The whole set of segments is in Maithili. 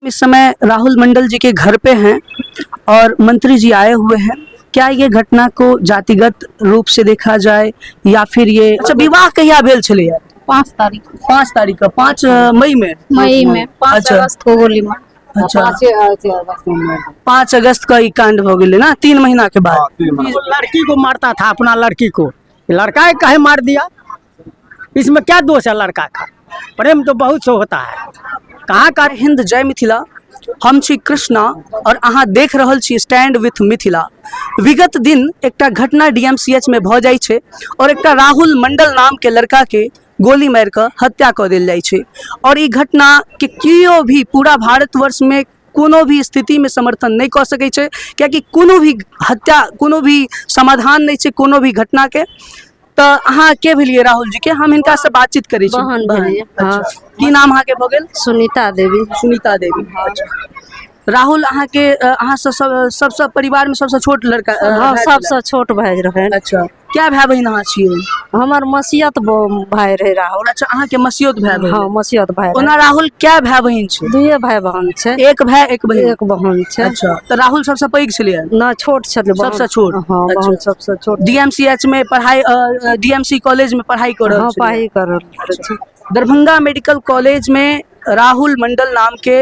इस समय राहुल मंडल जी के घर पे हैं और मंत्री जी आए हुए हैं। क्या ये घटना को जातिगत रूप से देखा जाए या फिर ये, अच्छा, विवाह कहिया भेल छलै? 5 तारीख। 5 तारीख का, 5 मई में? मई में, 5 अगस्त को गोली मार। अच्छा, 5 अगस्त का ई कांड हो गेलै ना, 3 महीना के बाद। लड़की को मारता था, अपना लड़की को लड़का ही काहे मार दिया? इसमें क्या दोष है लड़का का? प्रेम तो बहुत सो होता है, कहाँ का। जय हिंद, जय मिथिला। हम छी कृष्णा और अहाँ देख रहल छी स्टैंड विथ मिथिला। विगत दिन एकटा घटना डीएमसीएच में भऽ जाइ छै और एकटा राहुल मंडल नाम के लड़का के गोली मारि कऽ हत्या कऽ देल जाइ छै और ई घटना के केओ भी पूरा भारतवर्ष में कोनो भी स्थितिमे समर्थन नहि कऽ सकै छै, कियाकि कोनो भी हत्या, कोनो भी समाधान नहि छै कोनो भी घटनाके। तऽ अहाँ के भेलियै राहुल जी के? हम हिनका से बातचीत करै छी। बहन भेलियै, हाँ। अच्छा। की नाम अहाँके भऽ गेल? सुनीता देवी। सुनीता देवी, अच्छा। राहुल अहाँके अहाँ सब सबसँ परिवार में सबसँ छोट लड़का हाँ। भाय सबसँ छोट भाय रहै। अच्छा, क्या भाई बहिन अहाँ छियै? हमर मसियत भाय रहै राहुल। अच्छा, अहाँके मसियौत भाय बहिन। हाँ, मसियत भाय रहै। ओना राहुल क्या भाय बहिन छै? दुइये भाय बहन छै। एक भाय, एक बहिन? एक बहन छै। अच्छा, तऽ राहुल सबसँ पैघ छलियै? न, छोट छलै बहन। सबसँ छोट? हाँ, बहन सबसँ छोट। डीएमसीएच में पढ़ाई, डीएमसी कॉलेज में पढ़ाई कर रहल छलियै? पढ़ाई कर रहल छै। दरभंगा मेडिकल कॉलेज में राहुल मंडल नाम के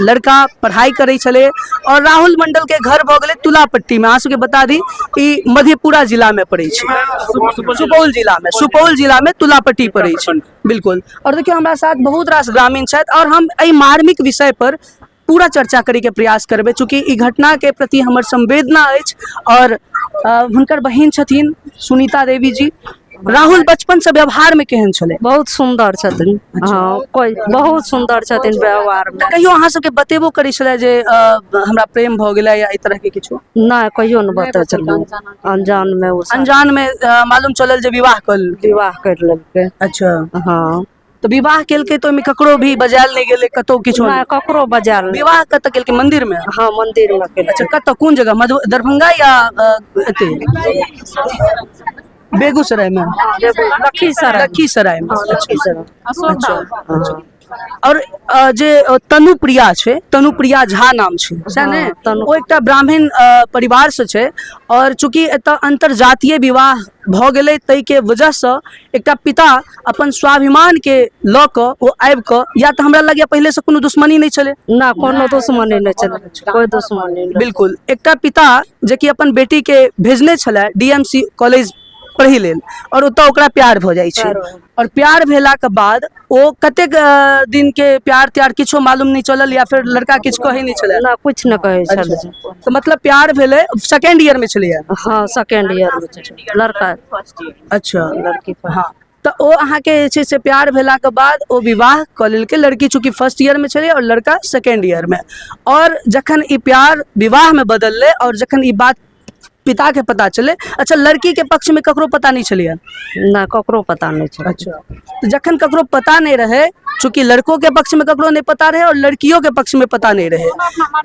लड़का पढ़ाई करै छलै और राहुल मंडल के घर भऽ गेलै तुलापट्टी में। अहाँ सबके बता दी, ई मधेपुरा जिला में पड़ै छै, सुपौल जिला में, सुपौल जिला में तुलापट्टी पड़ै छै, बिल्कुल। और देखियौ, हमरा साथ बहुत रास ग्रामीण छथि और हम एहि मार्मिक विषय पर पूरा चर्चा करैके प्रयास करबै, चूँकि ई घटनाके प्रति हमर संवेदना अछि। और हुनकर बहिन छथिन सुनीता देवी जी। राहुल बचपन से व्यवहार में केहन छलै? बहुत सुन्दर छथिन, हाँ, कोई बहुत सुन्दर छथिन व्यवहार में। कहियो अहाँ सबके बतेबो करै छलै जे हमरा प्रेम भऽ गेलै या एहि तरहके किछु? नहि, कहियो नहि बतै छलै। अनजान में ओ सब। अनजान में मालूम चलल जे विवाह कऽ लेलकै? विवाह कर लेलकै। हाँ। तऽ विवाह केलकै तऽ ओहिमे ककरो भी बजायल नहि गेलै, कतौ किछो नहि? नहि? ककरो बजायल नहि। विवाह कतऽ केलकै, मंदिर में? हाँ, मंदिर में केलकै। अच्छा, कतऽ, कोन जगह, मधु दरभंगा या एते बेगूसराय में? लखीसराय। लखीसराय में। हाँ, लखीसराय। अच्छा। और जे तनुप्रिया छै, तनुप्रिया झा नाम छै, सएह ने? हाँ, तनु। ओ एकटा ब्राह्मण परिवार से छै और चूँकि एतऽ अंतरजातीय विवाह भऽ गेलै, ताहिके वजहसँ एकटा पिता अपन स्वाभिमानके लऽ कऽ ओ आबि कऽ, या तऽ हमरा लगैए पहिलेसँ कोनो दुश्मनी नहि छलै? ना, कोनो दुश्मनी नहि छलै, कोई दुश्मनी नहि। बिल्कुल। एकटा पिता जेकि अपन बेटीके भेजने छलै डीएमसी कॉलेज पढ़ै लेल और ओतऽ ओकरा प्यार भऽ जाइ छै। प्यार भऽ और प्यार भेलाके बाद ओ कतेक दिनके प्यार त्यार किछो मालूम नहि चलल या फिर लड़का किछु कहै नहि छलै? ना, कुछ नहि कहै छलै। तऽ मतलब प्यार भेलै, सेकेंड ईयर में छलैया? हाँ, सेकेंड ईयर में छलै लड़का। लड़की। हाँ, तऽ ओ अहाँके जे छै से प्यार भेलाके बाद ओ विवाह कऽ लेलकै। लड़की चूँकि फर्स्ट ईयर में छलै और लड़का सेकेंड ईयर में, और जखन ई प्यार विवाहमे बदललै और जखन ई बात पिताके पता चलै, अच्छा, लड़कीके पक्षमे ककरो पता नहि छलैया? ना, ककरो पता नहि छलै। अच्छा, तऽ जखन ककरो पता नहि रहै, चूँकि लड़को के पक्ष में ककरो नहि पता रहै और लड़कियों के पक्ष में पता नहि रहै,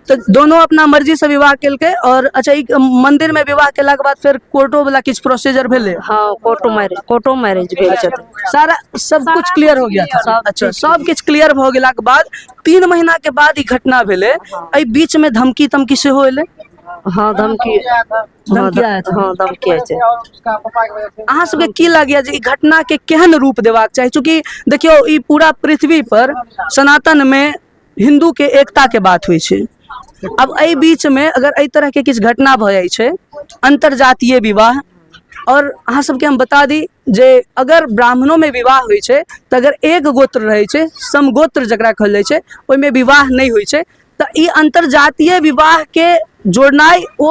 तऽ दोनों अपना मर्जी से विवाह केलकै। और अच्छा, ई मंदिर में विवाह केलाके बाद फेर कोर्टो वाला किछु प्रोसीजर भेलै? हाँ, कोर्टो मैरिज भेल छथिन। सारा सब कुछ क्लियर हो गया था? सब। अच्छा, सब किछु क्लियर भऽ गेलाके बाद 3 महीना के बाद ई घटना भेलै। एहि बीच में धमकी तमकी सेहो एलै? हाँ, धमकी, हाँ। धमकी आया था? हाँ, धमकी आयल छै। अहाँ सबके की लगैया जे ई घटना के केहन रूप देबाक चाही? चूँकि देखियौ, ई पूरा पृथ्वी पर सनातन में हिंदू के एकता के बात होइ छै। अब एहि बीच में अगर एहि तरह के किछु घटना भऽ जाइ छै, अंतरजातीय विवाह, और अहाँ सबके हम बता दी जे अगर ब्राह्मणों में विवाह होइ छै तऽ अगर एक गोत्र रहै छै, समगोत्र जकरा कहल जाइ छै, ओहिमे विवाह नहि होइ छै। तऽ ई अंतरजातीय विवाह के जोड़नाइ ओ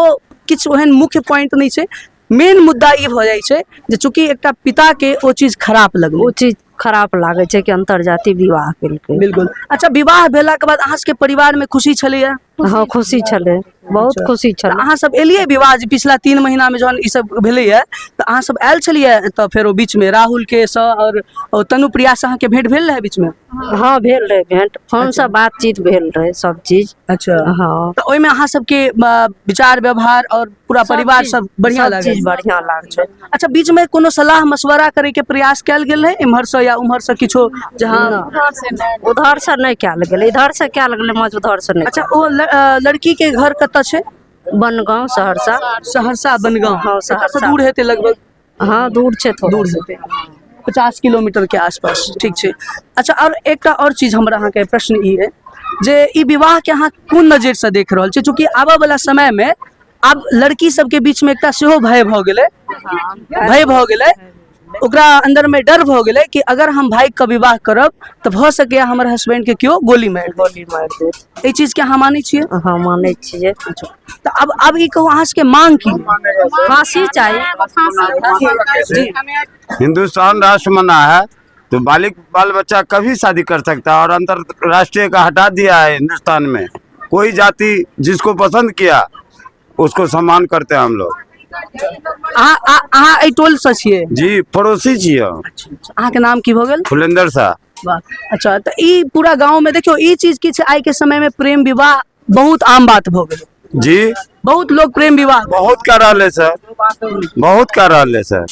किछु ओहन मुख्य पॉइंट नहि छै। मेन मुद्दा ई भऽ जाइ छै जे चूँकि एकटा पिता के ओ चीज खराब लगलै। ओ चीज खराब लागै छै कि अंतरजातीय विवाह केलकै। बिल्कुल। अच्छा, विवाह भेलाके बाद अहाँ सबके परिवार में खुशी छलैया? हाँ, खुशी छलै। बहुत खुशी तऽ छलै। अहाँ सब एलियै विवाह जे पिछला 3 महीना में जहन ई सब भेलैया तऽ अहाँ सब आयल छलियै तऽ फेर ओ बीच में राहुल के सँ और ओ तनुप्रिया से अहाँके भेंट भेल रहै बीच में? हँ, भेल रहै भेंट, फोन से बातचीत भेल रहै सब चीज। अच्छा। हँ। तऽ ओहिमे अहाँ सबके विचार व्यवहार और पूरा परिवार सब बढ़िया सब लागल? चीज बढ़िया लागल। अच्छा, बीच में कोनो सलाह मशवरा करे के प्रयास कयल गेल रहै इम्हर से या उम्हर से किछो जहाँ? उधर से नहि कयल गेलै, इधर से कयल गेलै, मज उधर से नहि। अच्छा, ओ लड़की के घर कतऽ छै? बनगाँव, सहरसा। सहरसा बनगाँव? हँ, एतऽ से सहरसा। दूर हेतै लगभग? हँ, दूर छै थोड़ा। दूर हेतै, 50 किलोमीटर के आसपास। ठीक छै। अच्छा, और एकटा और चीज हमरा अहाँके प्रश्न ई है जे ई विवाह के अहाँ कोन नजर से देख रहल छी? चूँकि आबऽ वाला समय में आब लड़की सबके बीच में एकटा सेहो भय भऽ गेलै, भय भऽ गेलै, ओकरा अंदर में डर भऽ गेलै कि अगर हम भाई के विवाह करब तऽ भऽ सकैए हमर हस्बैंड के केओ गोली मारि देत। गोली मारि देत। एहि चीज के अहाँ मानै छियै? हँ, मानै छियै। अच्छा, तऽ आब ई कहू अहाँ सबके मांग की? फांसी चाही। जी। हिंदुस्तान राष्ट्र मना है तो बालिक बाल बच्चा कभी शादी कर सकता है और अंतरराष्ट्रीय का हटा दिया है। हिंदुस्तान में कोई जाति जिसको पसंद किया उसको सम्मान करते हैं हम लोग। अहाँ अहाँ एहि टोल से छियै? जी, पड़ोसी छी हम। अहाँके नाम की भऽ गेल? फुलेंदर शाह। वाह। अच्छा, तऽ ई पूरा गाँव में देखियौ ई चीज की छै, आइ के समय में प्रेम विवाह बहुत आम बात भऽ गेलै। जी। बहुत लोग प्रेम विवाह बहुत कर रहा है सर, बहुत कर रहा है सर।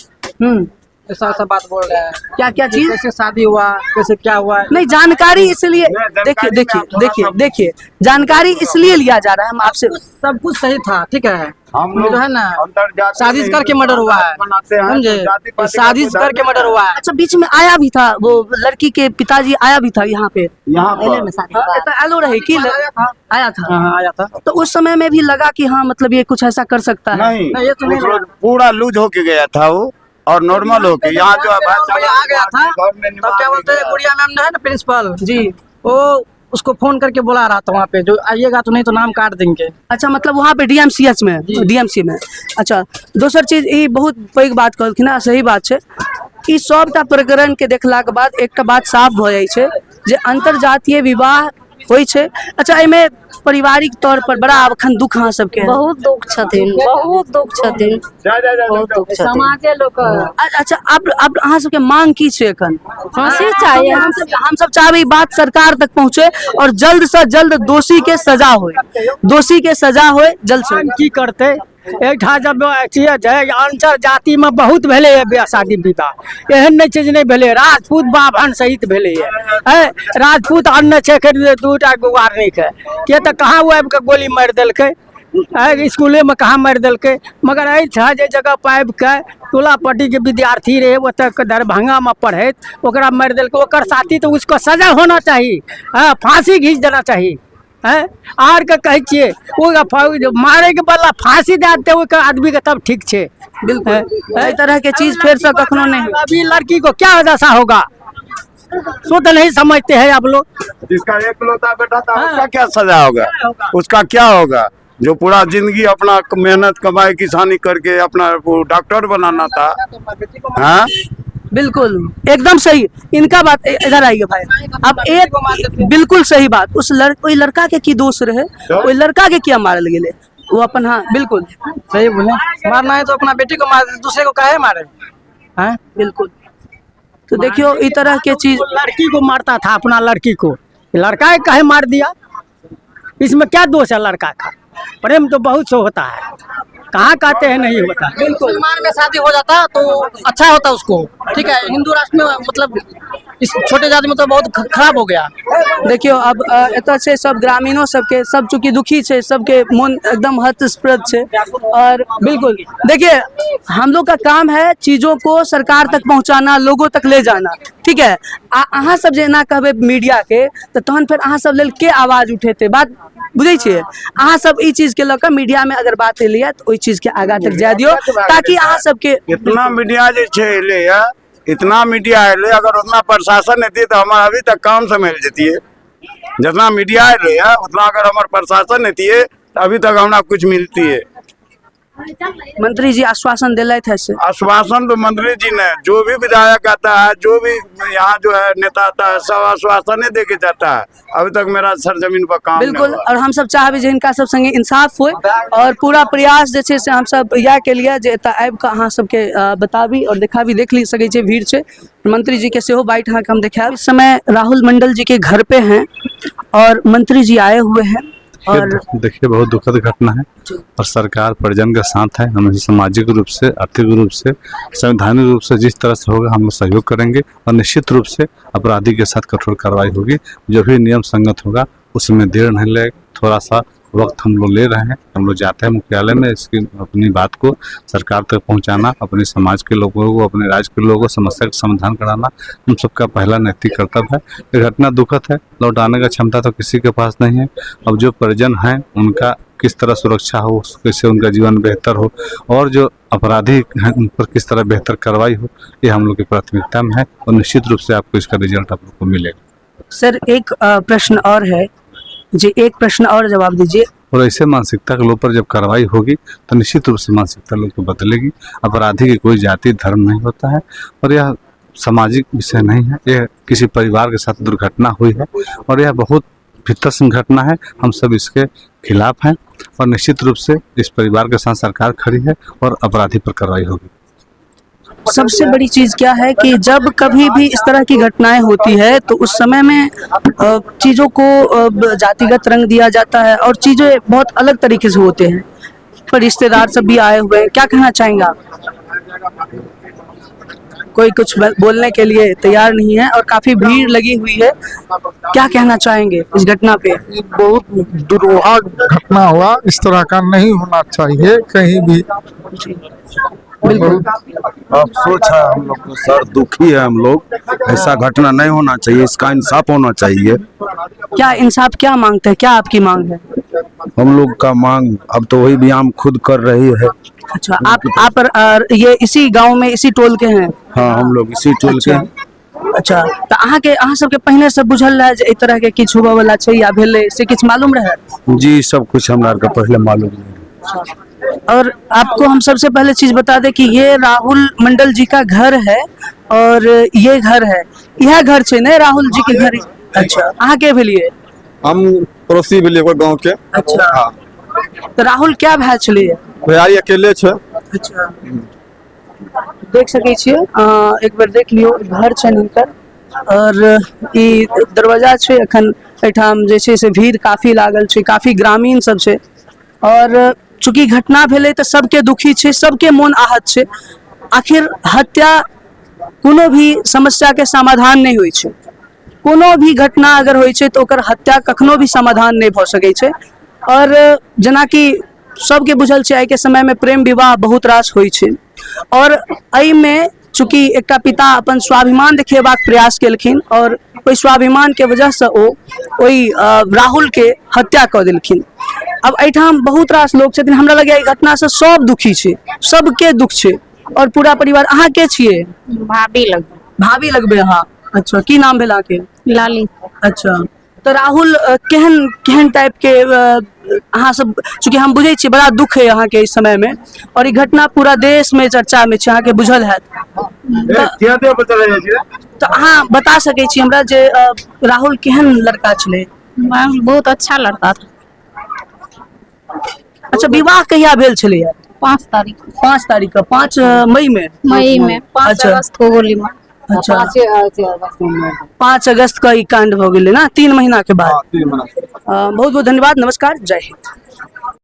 ऐसा ऐसा बात बोल रहे हैं। क्या क्या चीज? कैसे शादी हुआ, कैसे क्या हुआ? नहीं, जानकारी इसलिए नहीं, जानकारी देखिए में देखिए आप थोड़ा देखिए सा- देखिए, जानकारी इसलिए लिया जा रहा है हम आपसे। सब कुछ सही था, ठीक है। हम लोग जो है ना अंतर्जातीय साजिश करके मर्डर हुआ है, मनाते हैं, समझे? तो जाति पाति का साजिश कोई करके धर्म मर्डर हुआ है। अच्छा, बीच में आया भी था वो लड़की के पिताजी, आया भी था यहाँ पे? यहाँ पर हाँ, तो आलो रहे कि आया था? हाँ, आया था। तो उस समय में भी लगा कि हाँ मतलब ये कुछ ऐसा कर सकता है? नहीं, नहीं, ये तो नहीं उस रोज लगा। पूरा लूज होके गया था वो और नॉर्मल होके यहाँ जो है भाई आ गया था घर में तब क्या बोलते हैं, गुड़िया मैम जो है ना प्रिंसिपल जी, वो उसको फोन करके बुला रहा था वहाँ पे, जो आइएगा तो नहीं तो नाम काट देंगे। अच्छा, मतलब वहाँ पे डीएमसीएच में, डीएमसी में। अच्छा, दोसर चीज ई बहुत पैघ बात कहलखिन हँ, सही बात छै। ई सबटा प्रकरण के देखलाके बाद एकटा बात साफ भऽ जाइ छै जे अंतरजातीय विवाह होइ छै। अच्छा, एहिमे पारिवारिक तौर पर बड़ा अखन दुख अहाँ सबके है? बहुत दुख छथिन, बहुत दुख छथिन, बहुत दुख छथिन। समाजे लोक अच्छा, आब अहाँ सबके मांग की छै एखन? फांसी चाही। हमसब चाहबै ई बात सरकार तक पहुँचे और जल्द से जल्द दोषी के सजा होय, दोषी के सजा होय जल्द से जल्द। की करतै एहिठाम जब अथिए छै, अंतर जातिमे बहुत भेलैए बियाह शादी विवाह, एहन नहि छै जे नहि भेलै। राजपूत बाभन सहित भेलैए। है राजपूत अन्न छै एखन दूटा गुआर नहि के किए तऽ कहाँ ओ आबिकऽ गोली मारि देलकै, है इसकुलेमे कहाँ मारि देलकै। मगर एहिठाम जे जगह पाबिकऽ टोलापट्टीके विद्यार्थी रहै ओतऽ दरभंगामे पढ़ैत, ओकरा मारि देलकै ओकर साथी, तऽ उसको सजा होना चाही, हँ, फाँसी घीच देना चाही। हैं आर के कहै छियै ओ मारैके बदला फांसी दए देतै ओहिके आदमीके तब ठीक छै। बिल्कुल, एहि तरह के चीज फेर से कखनो नहीं होय। अभी लड़की को क्या दशा होगा सो तो नहीं समझते हैं आप लोग। जिसका एकलौता बेटा था उसका क्या सजा होगा, उसका क्या होगा? जो पूरा जिंदगी अपना मेहनत कमाई किसानी करके अपना वो डॉक्टर बनाना था। हाँ बिल्कुल एकदम सही इनका बात। इधर आइए भाई, अब एक बिल्कुल सही बात, उस ओहि लड़का के की दोष रहे, ओहि लड़का के किया मारल गेलै वो अपन? हाँ बिल्कुल सही बोले, मारना है तो अपना बेटी को मार, दूसरे को काहे मारे हैं? बिल्कुल, तो देखियो ई तरह के चीज। लड़की को मारता था अपना लड़की को, लड़का काहे मार दिया? इसमें क्या दोष है लड़का का? प्रेम तो बहुत सो होता है, कहाँ कहते हैं नहीं होता। मुसलमान में शादी हो जाता तो अच्छा होता उसको, ठीक है। हिंदू राष्ट्र में मतलब इस छोटे जाति में तो बहुत खराब हो गया। देखियो अब एतऽ छै सब ग्रामीणों सबके, सब चूँकि दुखी छै, सबके मन एकदम हतस्प्रद छै। और बिल्कुल देखिए हम लोग का काम है चीजों को सरकार तक पहुंचाना, लोगों तक ले जाना, ठीक है। आ अहाँ सब जे एना कहबै मीडिया के तऽ तहन फेर अहाँ सब लेल के आवाज उठेतै? बात बुझै छियै? अहाँ सब ई चीज के लऽ कऽ मीडिया में अगर बात एलैया तऽ ओहि चीज के आगाँ तक जाय दियौ ताकि अहाँ सबके इतना मीडिया जे छै एलैया, इतना मीडिया एलै, अगर उतना प्रशासन एतै तऽ हमर अभी तक काम सम्हरि जैतियै। जितना मीडिया एलै है उतना अगर हमर प्रशासन एतियै तऽ अभी तक हमरा कुछ मिलतियै। मंत्री जी आश्वासन दिलथि है से? आश्वासन तो मंत्री जी ने, जो भी विधायक आता है, जो भी यहाँ जो है नेता आता है, सब आश्वासन ही दे के जाता है। अभी तक मेरा सरजमीन पर काम नहीं बिल्कुल हुआ। और हमसब चाहबै जे हिनका सब संगे इंसाफ होय और पूरा प्रयास जे छै से हमसब इएह के लिए जे एतऽ आबि कऽ अहाँ सबके बताबी और देखाबी। देख ली सकै छियै भीड़ छै। मंत्री जी के सेहो बाइट अहाँके हम देखायब। इस समय राहुल मंडल जी के घर पे हैं और मंत्री जी आए हुए हैं और देखिए बहुत दुखद घटना है और सरकार परिजन के साथ है। हम सामाजिक रूप से, आर्थिक रूप से, संवैधानिक रूप से जिस तरह से होगा हम लोग सहयोग करेंगे और निश्चित रूप से अपराधी के साथ कठोर कार्रवाई होगी। जो भी नियम संगत होगा उसमें देर नहीं लगेगा। थोड़ा सा वक्त हम लोग ले रहे हैं। हम लोग जाते हैं मुख्यालय में, इसकी अपनी बात को सरकार तक पहुंचाना, अपने समाज के लोगों को, अपने राज्य के लोगों को समस्या का समाधान कराना हम सबका पहला नैतिक कर्तव्य है। ये घटना दुखद है। लौटाने का क्षमता तो किसी के पास नहीं है। अब जो परिजन हैं उनका किस तरह सुरक्षा हो, कैसे उनका जीवन बेहतर हो और जो अपराधी हैं उन पर किस तरह बेहतर कार्रवाई हो, ये हम लोग की प्राथमिकता में है और निश्चित रूप से आपको इसका रिजल्ट आप लोग को मिलेगा। सर, एक प्रश्न और है जी, एक प्रश्न और जवाब दीजिए। और ऐसे मानसिकता के लोग पर जब कार्रवाई होगी तो निश्चित रूप से मानसिकता लोग को बदलेगी। अपराधी की कोई जाति धर्म नहीं होता है और यह सामाजिक विषय नहीं है। यह किसी परिवार के साथ दुर्घटना हुई है और यह बहुत भीतरस्म घटना है। हम सब इसके खिलाफ हैं और निश्चित रूप से इस परिवार के साथ सरकार खड़ी है और अपराधी पर कार्रवाई होगी। सबसे बड़ी चीज क्या है कि जब कभी भी इस तरह की घटनाएं होती है तो उस समय में चीजों को जातिगत रंग दिया जाता है और चीजें बहुत अलग तरीके से होते हैं। पर रिश्तेदार सब भी आए हुए हैं, क्या कहना चाहेंगे आप? कोई कुछ बोलने के लिए तैयार नहीं है और काफी भीड़ लगी हुई है। क्या कहना चाहेंगे इस घटना पे? ये बहुत दुर्भाग्य घटना हुआ। इस तरह का नहीं होना चाहिए कहीं भी। बिल्कुल। अफसोस है हम लोग को सर, दुखी है हम लोग। ऐसा घटना नहीं होना चाहिए, इसका इंसाफ होना चाहिए। क्या इंसाफ क्या मांगते हैं, क्या आपकी मांग है? हम लोग का मांग अब तो वही भी खुद कर रही है। अच्छा, आप ये इसी गांव में इसी टोल के हैं? हाँ, हम लोग इसी टोल के हैं। अच्छा, तऽ अहाँके अहाँ सबके पहिने से बुझल रहै जे एहि तरह के किछु होबऽ वाला छै या भेलै से किछु मालूम रहै? जी, सब कुछ हमरा के पहले मालूम नहीं। और आपको हम सबसे पहले चीज बता दें कि ये राहुल मंडल जी का घर है और ये घर है, यह घर छै ने राहुल जी के घर? अच्छा, अहाँ के भेलिए? हम पड़ोसी भेलिए ओकर गाँव के। अच्छा, तऽ राहुल क्या भए छलिए? भैयारी अकेले छै। अच्छा, देख सकै छियै, एक बेर देख लियौ, घर छनि हिनकर और ई दरवाजा छै। एखन एहिठाम जे छै से भीड़ काफी लागल छै, काफी ग्रामीण सब छै और चूँकि घटना भेलै तऽ सबके दुखी छै, सबके मोन आहत छै। आखिर हत्या कोनो भी समस्या के समाधान नहि होइ छै। कोनो भी घटना अगर होइ छै तऽ ओकर हत्या कखनो भी समाधान नहि भऽ सकै छै। और जेनाकि सबके बुझल छै, आइके समयमे प्रेम विवाह बहुत रास होइ छै और एहिमे चूँकि एकटा पिता अपन स्वाभिमान देखेबाक प्रयास केलखिन और ओहि स्वाभिमानके वजहसँ ओ ओहि राहुलके हत्या कऽ देलखिन। अब एहिठाम बहुत रास लोक छथिन। हमरा लगैए एहि घटनासँ सब दुखी छै, सबके दुख छै और पूरा परिवार। अहाँ के छियै? भाभी लग। भाभी लगबै अहाँ? अच्छा, की नाम भेल अहाँके? लाली। अच्छा, तऽ राहुल केहन केहन टाइप के अहाँ सब, चूँकि हम बुझै छियै बड़ा दुख है अहाँके इस समय में और ई घटना पूरा देश में चर्चा में छै, अहाँके बुझल हैत, तऽ अहाँ बता सकै छी हमरा जे राहुल केहन लड़का छलै? बहुत अच्छा लड़का था। अच्छा, विवाह कहिया भेल छलैया? 5 तारीख। 5 तारीख के, 5 मई में? मई में, 5 अच्छा। अगस्त को गोली मार। अच्छा, 5 अगस्त का ई कांड भऽ गेलै ना, 3 महीना के बाद। बहुत बहुत धन्यवाद, नमस्कार, जय हिंद।